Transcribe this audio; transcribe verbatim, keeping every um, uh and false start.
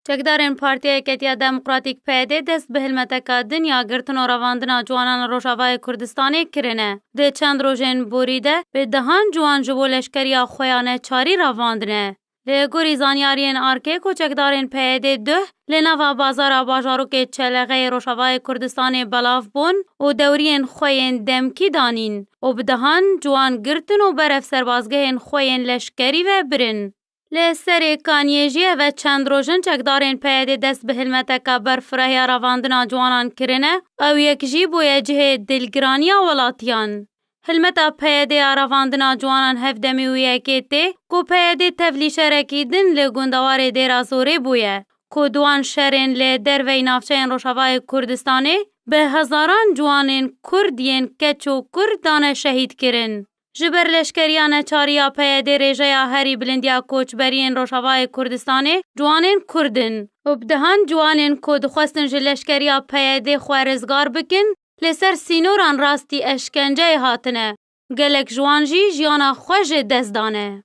Çekdarên Partiya Yeketiya Demokratîk P Y D dest bi hilmeteka din ya girtin û revandina ciwanan li Rojavayê Kurdistanê kirine. Di çend rojên borî de bi dehan ciwan ji bo leşkeriya xwe ya neçarî revandine. Li gorî zanyariyên arkê, ku çekdarên P Y D duh li nava bazara bajarokê Çelexeyê Rojavayê Kurdistanê belav bûn û dewriyên xwe yên demkî danîn û bi dehan ciwan girtin û berev serbazgehên xwe yên leşkerî ve birin. Li serê kaniyê jî eve çend roj in çekdarên P Y D dest bi hilmeteke berfireh ya revandina ciwanan kirine, ew yek jî bûye cihê dilgiraniya welatiyan. Hilmeta P Y D ya revandina ciwanan hevdemî û yekê tê ku P Y D tevlî şerekî din li gundewarê Dêra Zorê bûye, ku di wan şerên li derveyî navçeyên Rojavayê Kurdistanê bi hezaran ciwanên Kurd yên keç û kur dane şehîd kirin. Ji ber leşkeriya neçarî ya P Y D rêjeya herî bilind ya koçberiyên Rojavayê Kurdistanê ciwanên Kurd in û bi dehan ciwanên ku dixwestin ji leşkeriya P Y D xwe rizgar bikin, li ser sînoran rastî eşkenceyê hatine. Gelek ji wan jî jiyana xwe ji dest dane.